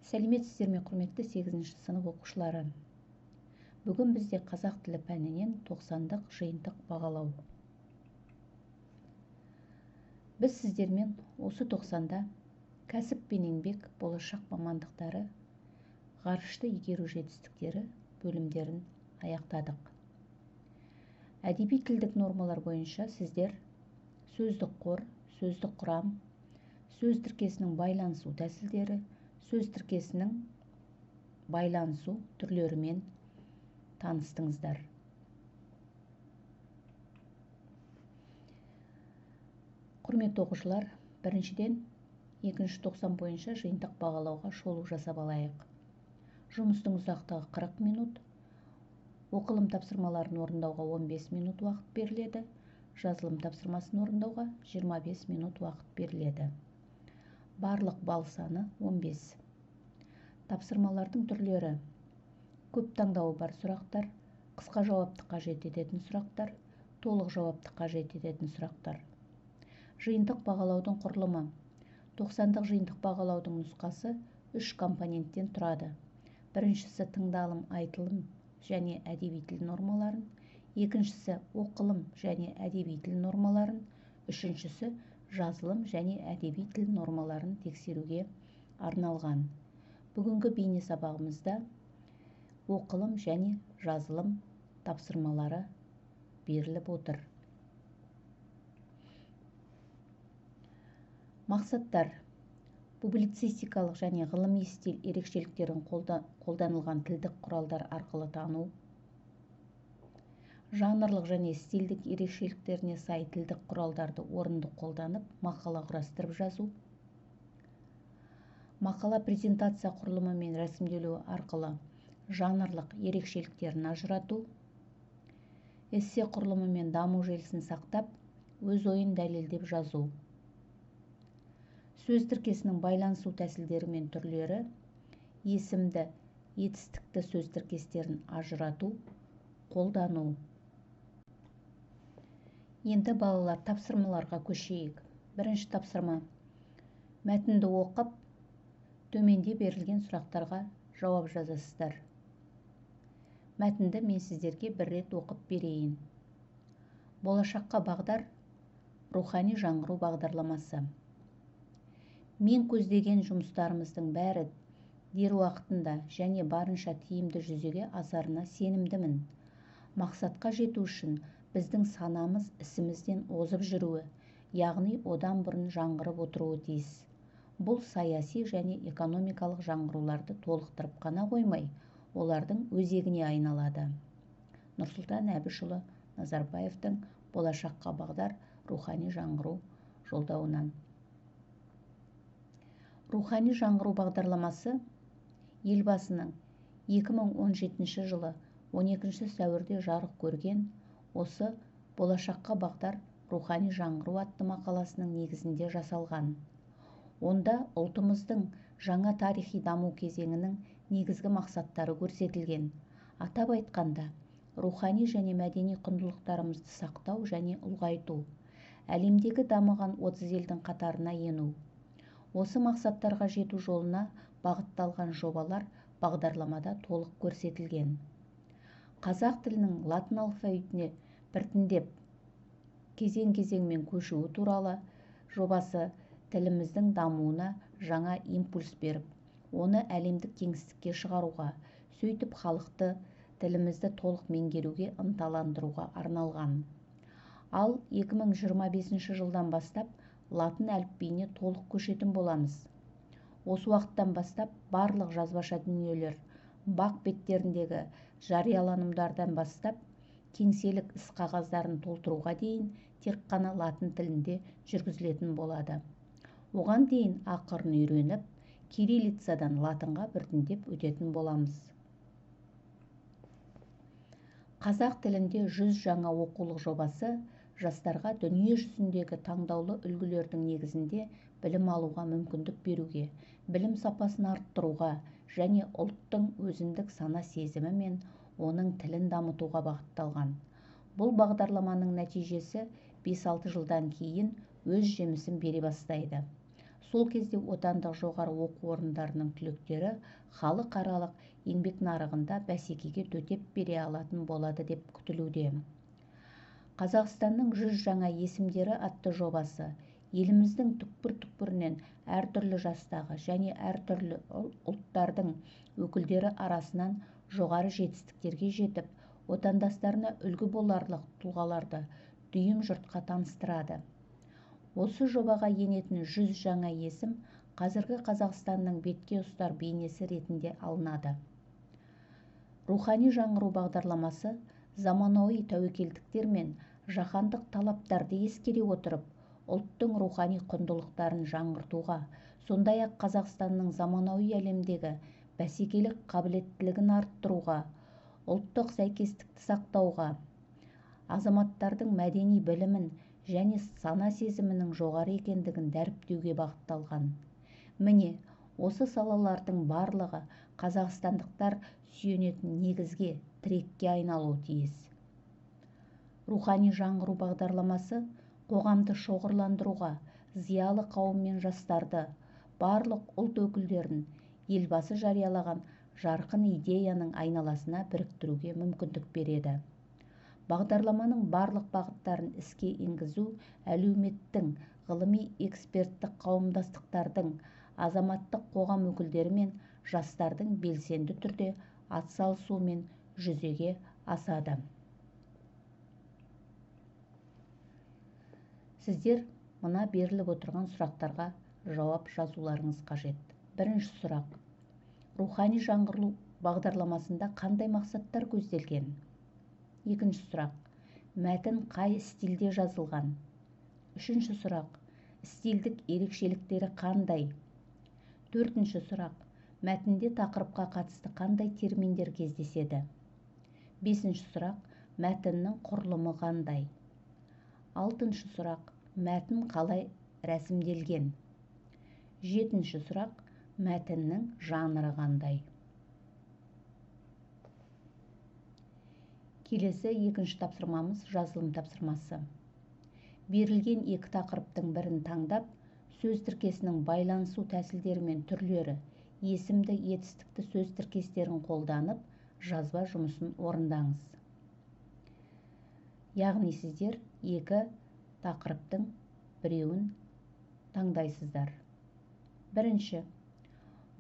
Сәлеметсіздер ме, құрметті 8-ші сынып оқушылары. Бүгін бізде қазақ тілі пәнінен 90-дық жиынтық бағалау. Біз сіздермен осы 90-да кәсіп пен еңбек, болашақ мамандықтары, ғарышты игеру жетістіктері бөлімдерін аяқтадық. Әдеби тілдік нормалар бойынша сіздер сөздік қор, сөздік құрам, сөз тіркесінің байланысу тәсілдері, сөз тіркесінің байланысу түрлерімен таныстыңыздар. Құрметті оқушылар, біріншіден, екінші 90 бойынша жиынтық бағалауға шолу жасап алайық. Жұмыстың ұзақтығы 40 минут, оқылым тапсырмаларын орындауға 15 минут уақыт беріледі, жазылым тапсырмасын орындауға 25 минут уақыт беріледі. Барлық балл саны 15. Тапсырмалардың түрлері: көп таңдауы бар сұрақтар, қысқа жауапты қажет ететін сұрақтар, толық жауапты қажет ететін сұрақтар. Жиынтық бағалаудың құрылымы. 90-дық жиынтық бағалаудың нұсқасы 3 компоненттен тұрады. Біріншісі тыңдалым, айтылым және әдеби тіл нормаларын, екіншісі оқылым және әдеби тіл нормаларын, үшіншісі жазылым және әдеби тіл нормаларын тексеруге арналған. Бүгінгі бейне сабағымызда оқылым және жазылым тапсырмалары беріліп отыр. Мақсаттар: публицистикалық және ғылыми стиль ерекшеліктерін қолданылған тілдік құралдар арқылы тану, жанрлық және стильдік ерекшеліктеріне сай тілдік құралдарды орынды қолданып, мақала құрастырып жазу, мақала презентация құрылымы мен рәсімделуі арқылы жанрлық ерекшеліктерін ажырату, эссе құрылымы мен даму желісін сақтап, өз ойын дәлелдеп жазу. Сөз тіркесінің байланысу тәсілдері мен түрлері, есімді, етістікті сөз тіркестерін ажырату, қолдану. Енді балалар тапсырмаларға көшейік. Бірінші тапсырма. Мәтінді оқып, төменде берілген сұрақтарға жауап жазасыздар. Мәтінді мен сіздерге бір рет оқып берейін. Болашаққа бағдар рухани жаңғыру бағдарламасы. Мен көздеген жұмыстарымыздың бәрі дер уақытында және барынша тиімді жүзеге асарына сенімдімін. Мақсатқа жету үшін біздің санамыз ісімізден озып жүруі, яғни одан бұрын жаңғырып отыруы тиіс. Бұл саяси және экономикалық жаңғыруларды толықтырып қана қоймай, олардың өзегіне айналады. Нұрсұлтан Әбішұлы Назарбаевтың Болашаққа бағдар рухани жаңғыру жолдауынан. Рухани жаңғыру бағдарламасы елбасының 2017 жылы 12 сәуірде жарық көрген осы Болашаққа бағдар рухани жаңғыру атты мақаласының негізінде жасалған. Онда ұлтымыздың жаңа тарихи даму кезеңінің негізгі мақсаттары көрсетілген. Атап айтқанда, рухани және мәдени құндылықтарымызды сақтау және ұлғайту, әлемдегі дамыған 30 елдің қатарына ену. Осы мақсаттарға жету жолына бағытталған жобалар бағдарламада толық көрсетілген. Қазақ тілінің латын алфавитіне біртіндеп кезең-кезеңмен көшуі туралы жобасы тіліміздің дамуына жаңа импульс беріп, оны әлемдік кеңістікке шығаруға, сөйтіп халықты, тілімізді толық меңгеруге ынталандыруға арналған. Ал 2025 жылдан бастап латын әліпбиіне толық көшетін боламыз. Осы уақыттан бастап барлық жазбаша дүниелер, бақ беттеріндегі жарияланымдардан бастап, кеңселік іс қағаздарын толтыруға дейін тек қана латын тілінде жүргізілетін болады. Оған дейін ақырын үйреніп, кириллицадан латынға біртіндеп өтетін боламыз. Қазақ тілінде 100 жаңа оқулық жобасы жастарға дүние жүзіндегі таңдаулы үлгілердің негізінде білім алуға мүмкіндік беруге, білім сапасын арттыруға және ұлттың өзіндік сана сезімі мен оның тілін дамытуға бағытталған. Бұл бағдарламаның нәтижесі 5-6 жылдан кейін өз жемісін бере бастайды. Сол кезде отандық жоғары оқу орындарының түлектері халықаралық еңбек нарығында бәсекеге төтеп бере алатын болады деп күтілуде. Қазақстанның 100 жаңа есімдері атты жобасы еліміздің түкпір-түкпірінен әртүрлі жастағы және әртүрлі ұлттардың өкілдері арасынан жоғары жетістіктерге жетіп, отандастарына үлгі боларлық тұлғаларды дүйім жұртқа таныстырады. Осы жобаға енетін 100 жаңа есім қазіргі Қазақстанның бетке ұстар бейнесі ретінде алынады. Рухани жаңғыру бағдарламасы заманауи тәуекелдіктер мен жаһандық талаптарды ескере отырып, ұлттың рухани құндылықтарын жаңғыртуға, сондай-ақ Қазақстанның заманауи әлемдегі бәсекелік қабілеттілігін арттыруға, ұлттық сәйкестікті сақтауға, азаматтардың мәдени білімін және сана-сезімінің жоғары екендігін дәріптеуге бағытталған. Міне, осы салалардың барлығы қазақстандықтар сүйенетін негізге, тірекке айналуы тиіс. Рухани жаңғыру бағдарламасы қоғамды шоғырландыруға, зиялы қауым мен жастарды, барлық ұлт өкілдерін Елбасы жариялаған жарқын идеяның айналасына біріктіруге мүмкіндік береді. Бағдарламаның барлық бағыттарын іске енгізу әлеуметтің, ғылыми эксперттік қауымдастықтардың, азаматтық қоғам өкілдері мен жастардың белсенді түрде атсалысуымен жүзеге асады. Сіздер мына беріліп отырған сұрақтарға жауап жазуларыңыз қажет. Бірінші сұрақ. Рухани жаңғыру бағдарламасында қандай мақсаттар көзделген? Екінші сұрақ. Мәтін қай стильде жазылған? Үшінші сұрақ. Стильдік ерекшеліктері қандай? Төртінші сұрақ. Мәтінде тақырыпқа қатысты қандай терминдер кездеседі? Бесінші сұрақ. Мәтіннің құрылымы қандай? Алтыншы сұрақ. Мәтін қалай рәсімделген? Жетінші сұрақ. Мәтіннің жанры қандай? Келесі екінші тапсырмамыз жазылым тапсырмасы. Берілген екі тақырыптың бірін таңдап, сөз тіркесінің байланысу тәсілдері мен түрлері, есімді етістікті сөз тіркестерін қолданып, жазба жұмысын орындаңыз. Яғни сіздер екі тақырыптың біреуін таңдайсыздар. Бірінші,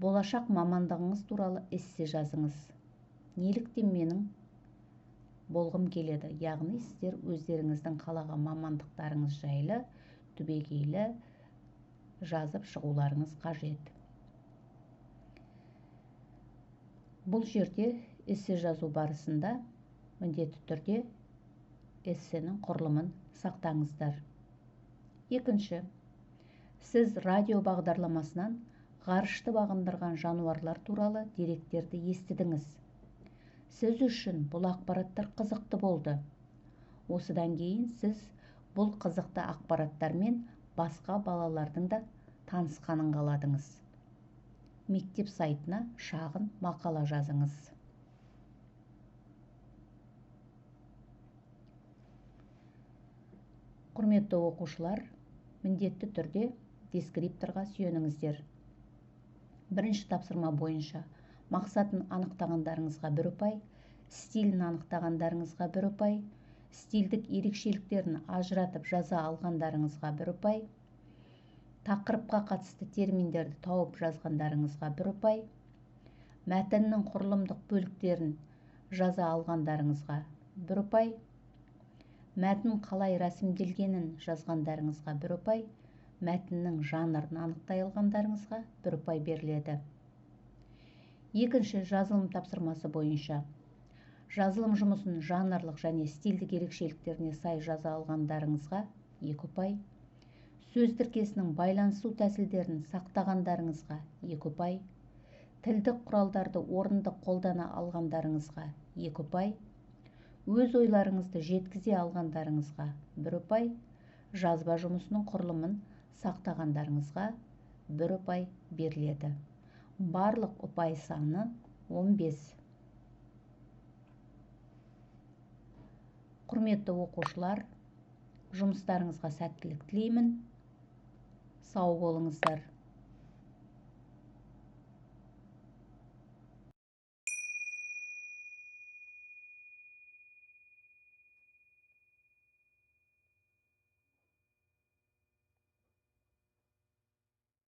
болашақ мамандығыңыз туралы эссе жазыңыз. Неліктен менің болғым келеді? Яғни сіздер өздеріңіздің қалаған мамандықтарыңыз жайлы түбегейлі жазып шығуларыңыз қажет. Бұл жерде эссе жазу барысында міндетті түрде эссенің құрылымын сақтаңыздар. Екінші, сіз радио бағдарламасынан ғарышты бағындырған жануарлар туралы деректерді естідіңіз. Сіз үшін бұл ақпараттар қызықты болды. Осыдан кейін сіз бұл қызықты ақпараттармен басқа балалардың да танысқанын қаладыңыз. Мектеп сайтына шағын мақала жазыңыз. Құрметті оқушылар, міндетті түрде дескрипторға сүйеніңіздер. Бірінші тапсырма бойынша мақсатын анықтағандарыңызға бір ұпай, стилін анықтағандарыңызға бір ұпай, стильдік ерекшеліктерін ажыратып жаза алғандарыңызға бір ұпай, тақырыпқа қатысты терминдерді тауып жазғандарыңызға бір ұпай, мәтіннің құрылымдық бөліктерін жаза алғандарыңызға бір ұпай, мәтін қалай рәсімделгенін жазғандарыңызға бір ұпай, мәтіннің жанрын анықтай алғандарыңызға бір ұпай беріледі. Екінші жазылым тапсырмасы бойынша жазылым жұмысын жанрлық және стильдік ерекшеліктеріне сай жаза алғандарыңызға 2 ұпай, сөз тіркесінің байланысу тәсілдерін сақтағандарыңызға 2 ұпай, тілдік құралдарды орынды қолдана алғандарыңызға 2 ұпай, өз ойларыңызды жеткізе алғандарыңызға 1 ұпай, жазба жұмысының құрылымын сақтағандарыңызға 1 ұпай беріледі. Барлық ұпай саны 15. Құрметті оқушылар, жұмыстарыңызға сәттілік тілеймін. Сау болыңыздар.